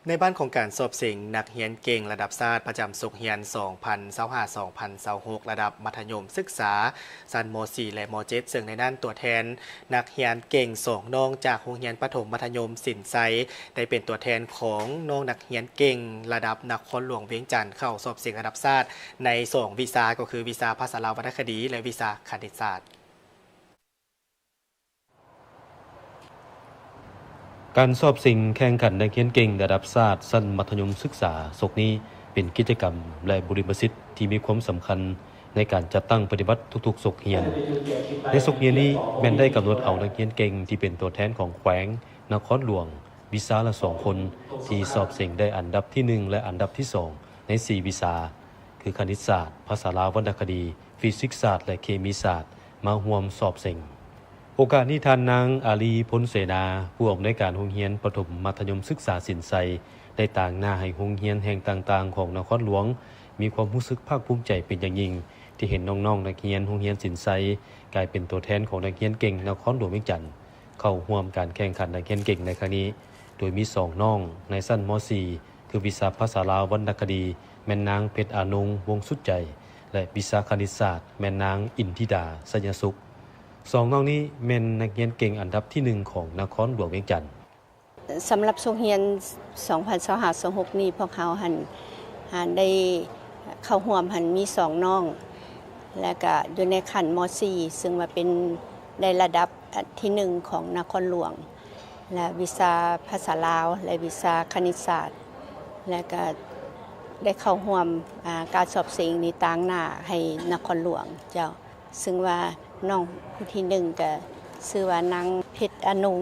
ໃນບ້ານຂອງການສອບເສັງນັກຮຽນເກັ່ງລະດັບຊາດປະຈຳສົກຮຽນສອງພັນຊາວຫ້າ ສອງພັນຊາວຫົກ ລະດັບມັດທະຍົມສຶກສາຊັ້ນ ມ.ສີ່ ແລະ ມ.ເຈັດ ເຊິ່ງໃນນັ້ນຕົວແທນນັກຮຽນເກັ່ງສອງນ້ອງຈາກໂຮງຮຽນປະຖົມມັດທະຍົມສິນໄຊ ໄດ້ເປັນຕົວແທນຂອງນ້ອງນັກຮຽນເກັ່ງລະດັບນະຄອນຫຼວງວຽງຈັນ ເຂົ້າສອບເສັງລະດັບຊາດໃນສອງວິຊາ ກໍຄືວິຊາພາສາລາວວັນນະຄະດີ ແລະ ວິຊາຄະນິດສາດ. ການສອບເສັງແຂ່ງຂັນນັກຮຽນເກັ່ງລະດັບຊາດຊັ້ນມັດທະຍົມສຶກສາສົກນີ້ ເປັນກິດຈະກຳ ແລະ ບຸລິມະສິດທີ່ມີຄວາມສຳຄັນໃນການຈັດຕັ້ງປະຕິບັດທຸກໆສົກຮຽນ. ໃນສົກຮຽນນີ້ແມ່ນໄດ້ກຳນົດເອົານັກຮຽນເກັ່ງທີ່ເປັນຕົວແທນຂອງແຂວງ, ນະຄອນຫຼວງ, ວິຊາລະສອງຄົນ ທີ່ສອບເສັງໄດ້ອັນດັບທີໜຶ່ງ ແລະ ອັນດັບທີສອງໃນສີ່ວິຊາ ຄືຄະນິດສາດ, ພາສາລາວວັນນະຄະດີ, ຟີຊິກສາດ ແລະ ເຄມີສາດ ມາຮ່ວມສອບເສັງ. ໂອກາດນີ້ ທ່ານນາງ ອາລີ ພົນເສນາ ຜູ້ອຳນວຍການໂຮງຮຽນປະຖົມມັດທະຍົມສຶກສາສິນໄຊ ໄດ້ຕາງໜ້າໃຫ້ໂຮງຮຽນແຫ່ງຕ່າງໆຂອງນະຄອນຫຼວງ ມີຄວາມຮູ້ສຶກພາກພູມໃຈເປັນຢ່າງຍິ່ງ ທີ່ເຫັນນ້ອງໆນັກຮຽນໂຮງຮຽນສິນໄຊ ກາຍເປັນຕົວແທນຂອງນັກຮຽນເກັ່ງນະຄອນຫຼວງວຽງຈັນ ເຂົ້າຮ່ວມການແຂ່ງຂັນນັກຮຽນເກັ່ງໃນຄັ້ງນີ້ ໂດຍມີສອງນ້ອງໃນຊັ້ນ ມ.ສີ່ ຄືວິຊາພາສາລາວວັນນະຄະດີ ແມ່ນນາງ ເພັດອານົງ ວົງສຸດໃຈ ແລະ ວິຊາຄະນິດສາດ ແມ່ນນາງ ອິນທິດາ ໄຊຍະສຸກ. ສອງນ້ອງນີ້ແມ່ນນັກຮຽນເກັ່ງອັນດັບທີໜຶ່ງຂອງນະຄອນຫຼວງວຽງຈັນ. ສຳລັບສົກຮຽນສອງພັນຊາວຫ້າ ສອງພັນຊາວຫົກນີ້ ພວກເຮົາຫັ້ນ ຫັ້ນໄດ້ເຂົ້າຮ່ວມຫັ້ນມີສອງນ້ອງ ແລະກະຢູ່ໃນຂັ້ນ ມ.ສີ່ ເຊິ່ງວ່າເປັນ ໄດ້ລະດັບ ອັນທີໜຶ່ງຂອງນະຄອນຫຼວງ ແລະ ວິຊາພາສາລາວ ແລະ ວິຊາຄະນິດສາດ ແລະກະໄດ້ເຂົ້າຮ່ວມ ອາ ການສອບເສັງນີ້ຕາງໜ້າໃຫ້ນະຄອນຫຼວງເຈົ້າ. ເຊິ່ງວ່ານ້ອງຜູ້ທີໜຶ່ງກະຊື່ວ່ານາງ ເພັດອານົງ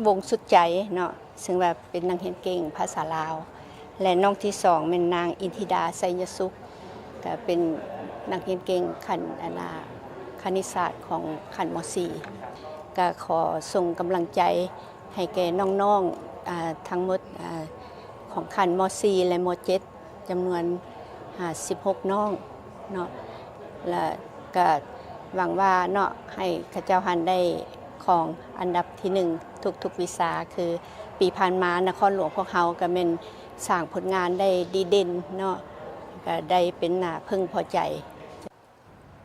ວົງສຸດໃຈເນາະ ເຊິ່ງວ່າເປັນນັກຮຽນເກັ່ງພາສາລາວ ແລະ ນ້ອງທີສອງແມ່ນນາງ ອິນທິດາ ໄຊຍະສຸກ ກະເປັນນັກຮຽນເກັ່ງຂັ້ນ ອັນນ່າ ຄະນິດສາດຂອງຂັ້ນ ມ.ສີ່ ກະຂໍສົ່ງກຳລັງໃຈໃຫ້ແກ່ນ້ອງໆ ອາ ທັງໝົດ ອາ ຂອງຂັ້ນ ມ.ສີ່ ແລະ ມ.ເຈັດ ຈຳນວນ ຫ້າ ສິບຫົກນ້ອງເນາະ ແລະກະຫວັງວ່າເນາະ ໃຫ້ເຂົາເຈົ້າຫັ້ນໄດ້ຄອງອັນດັບທີໜຶ່ງທຸກໆວິຊາ. ຄືປີຜ່ານມານະຄອນຫຼວງພວກເຮົາກະແມ່ນສ້າງຜົນງານໄດ້ດີເດັ່ນເນາະ ກະໄດ້ເປັນໜ້າເພິ່ງພໍໃຈ.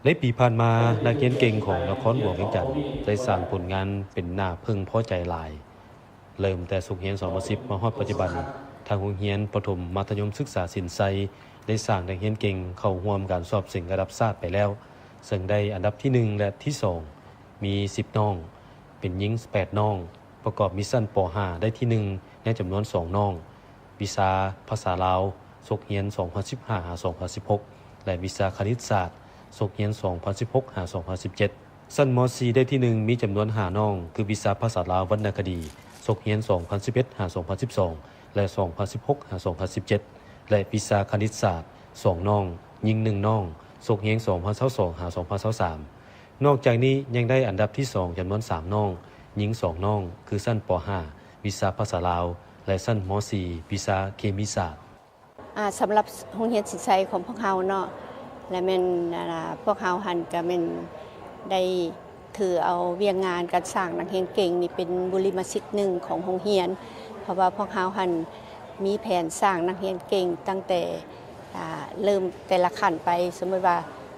ໃນປີຜ່ານມາ, ນັກຮຽນເກັ່ງຂອງນະຄອນຫຼວງວຽງຈັນໄດ້ສ້າງຜົນງານເປັນໜ້າເພິ່ງພໍໃຈຫຼາຍ. ເລີ່ມແຕ່ສົກຮຽນສອງພັນສິບມາຮອດປັດຈຸບັນ, ທາງໂຮງຮຽນປະຖົມມັດທະຍົມສຶກສາສິນໄຊ ໄດ້ສ້າງນັກຮຽນເກັ່ງເຂົ້າຮ່ວມການສອບເສັງລະດັບຊາດໄປແລ້ວ, ເຊິ່ງໄດ້ອັນດັບທີໜຶ່ງ ແລະ ທີສອງ ມີສິບນ້ອງ, ເປັນຍິງແປດນ້ອງ, ປະກອບມີຊັ້ນ ປໍຫ້າ ໄດ້ທີໜຶ່ງໃນຈຳນວນສອງນ້ອງ, ວິຊາພາສາລາວ ສົກຮຽນສອງພັນສິບຫ້າຫາສອງພັນສິບຫົກ ແລະ ວິຊາຄະນິດສາດ ສົກຮຽນສອງພັນສິບຫົກຫາສອງພັນສິບເຈັດ. ຊັ້ນ ມ.ສີ່ ໄດ້ທີໜຶ່ງ ມີຈຳນວນຫ້ານ້ອງ ຄືວິຊາພາສາລາວວັນນະຄະດີ ສົກຮຽນສອງພັນສິບເອັດຫາສອງພັນສິບສອງ ແລະ ສອງພັນສິບຫົກຫາສອງພັນສິບເຈັດ ແລະ ວິຊາຄະນິດສາດ ສອງນ້ອງ, ຍິງໜຶ່ງນ້ອງ, ສົກຮຽນສອງພັນຊາວສອງຫາສອງພັນຊາວສາມ. ນອກຈາກນີ້ຍັງໄດ້ອັນດັບທີສອງຈຳນວນສາມນ້ອງ, ຍິງສອງນ້ອງ ຄືຊັ້ນ ປໍຫ້າ ວິຊາພາສາລາວ ແລະ ຊັ້ນ ມ.ສີ່ ວິຊາເຄມີສາດ. ອາ ສຳລັບໂຮງຮຽນສິນໄຊຂອງພວກເຮົາເນາະ ແລະ ແມ່ນ ອາ ພວກເຮົາຫັ້ນກະແມ່ນໄດ້ຖືເອົາວຽກງານການສ້າງນັກຮຽນເກັ່ງນີ້ເປັນບຸລິມະສິດໜຶ່ງຂອງໂຮງຮຽນ, ເພາະວ່າພວກເຮົາຫັ້ນມີແຜນສ້າງນັກຮຽນເກັ່ງຕັ້ງແຕ່ ອາ ເລີ່ມແຕ່ລະຂັ້ນໄປ. ສົມມຸດວ່າ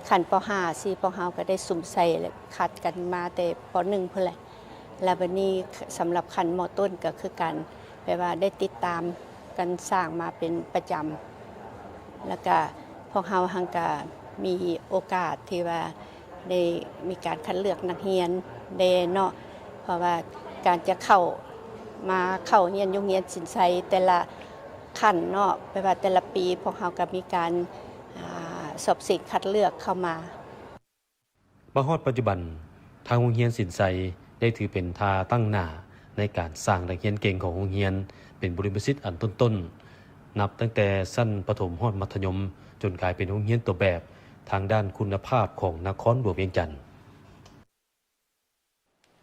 ຂັ້ນ ປໍຫ້າ ຊີ້ ພວກເຮົາກະໄດ້ສຸມໃສ່ ແລະ ຄັດກັນມາແຕ່ ປໍໜຶ່ງ ພຸ້ນແຫຼະ. ແລ້ວບັດນີ້ສຳລັບຂັ້ນ ມໍຕົ້ນ ກະຄືກັນ ແປວ່າໄດ້ຕິດຕາມກັນສ້າງມາເປັນປະຈຳ ແລ້ວກະພວກເຮົາຫັ້ນກະມີໂອກາດທີ່ວ່າໄດ້ມີການຄັດເລືອກນັກຮຽນແດ່ເນາະ ເພາະວ່າການຈະເຂົ້າມາເຂົ້າຮຽນຢູ່ໂຮງຮຽນສິນໄຊແຕ່ລະຂັ້ນເນາະ ແປວ່າແຕ່ລະປີພວກເຮົາກະມີການ ອາ ສອບເສັງຄັດເລືອກເຂົ້າມາ. ມາຮອດປັດຈຸບັນ, ທາງໂຮງຮຽນສິນໄຊໄດ້ຖືເປັນທ່າຕັ້ງໜ້າໃນການສ້າງນັກຮຽນເກັ່ງຂອງໂຮງຮຽນເປັນບຸລິມະສິດອັນຕົ້ນໆ ນັບຕັ້ງແຕ່ຊັ້ນປະຖົມຮອດມັດທະຍົມ ຈົນກາຍເປັນໂຮງຮຽນຕົວແບບທາງດ້ານຄຸນນະພາບຂອງນະຄອນຫຼວງວຽງຈັນ.